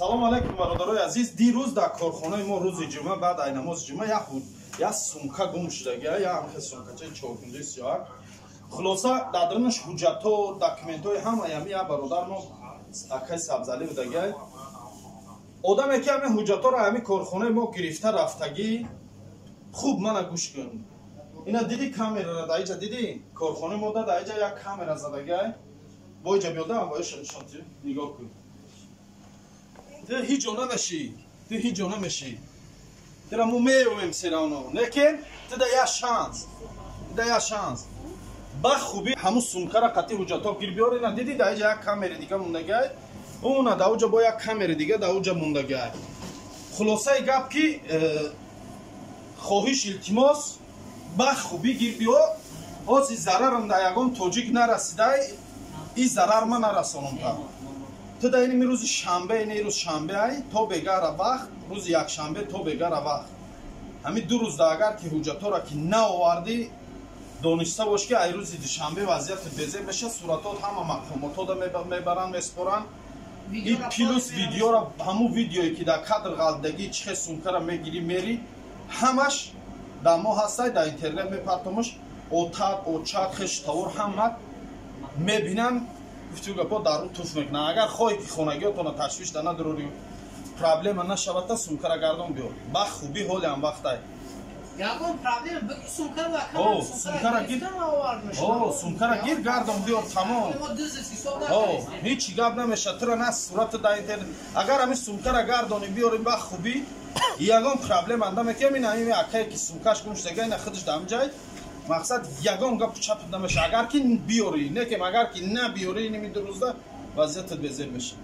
Салом алейкум, бародарои азиз. Дирӯз дар корхонаи мо рӯзи ҷумъа, баъд ай намози ҷумъа, як сумка гум шудагия, як ҳамхе сумкачаи чоркунҷаи сиёҳак. Хулоса, дар дарунаш ҳуҷҷатҳо, документҳои ҳамаи ҳами як бародармо, акаи Сабзалӣ будагиай. Одаме ки ҳамин ҳуҷҷатҳоро ҳамин корхонаи мо гирифта рафтагӣ, хуб мана гӯш кун. Ина диди, камерара дар иҷа диди? Корхонаи мо дар иҷа як камера задагиай. Бо иҷа биёдам, боиша нишон, нигоҳ кун. Ту ҳеҷ ҷо намешӣ, ту ҳеҷ ҷо намешӣ. Тура мо меёвем всё равно. Лекин ту да як шанс, ту да як шанс. Ба хубӣ ҳамун сумкара қатъи ҳуҷҷатҳо гир биёр. Ина диди, дар иҷа як камери дига мондагиай. Уна дар уҷа бо як камери дига дар уҷа мондагиай. Хулосаи гап ки хоҳиш, илтимос, ба хубӣ гир биё. Ҳози зарарам дар ягон тоҷик нарасидай, и зарар ма нарасонам. Та ту да иними рӯзи шанбе, ини рӯз шанбе ай, то бегара вақт, рӯзи якшанбе то бегара вақт. Ҳамин 2 рӯзда агар ки ҳуҷҷатҳоро ки наовардӣ, дониста бош ки ай рӯзи душанбе вазъияти безеб меша. Суратот ҳама мақомотода мебаранд, меспоранд. И плюс видеора, ҳамун видеое ки дар кадр ғалтидагӣ, чихе сумкара мегирӣ, мери, ҳамаш дар мо ҳастай, дар интернет мепартомаш. Отат, очат, хештавор ҳама мебинанд. Гуфту гапо дар рӯ туф мекунанд. Агар хоҳӣ ки хонагиётона ташвиш да надорӣ, проблема нашавада, сумкара гардон биёр ба хубӣ. Ҳоли ҳам вақтай. Ягон проблема бигӣ, сумкара. Сумкара гир, сумкара гир, гардон биёр, тамом, ҳечи гап намешад. Тура на сурата дар интернет. Агар ҳамин сумкара гардони биёрӣ ба хубӣ, ягон проблема наметиҳам. Ин ҳамин акае ки сумкаш гум шудага, ина худаш дар ҳамин ҷай. Мақсад, ягон гапу чап намеша, агар ки биёрӣ. Некем агар ки набиёрӣ, иними 2 рӯзда вазъиятат безеб мешад.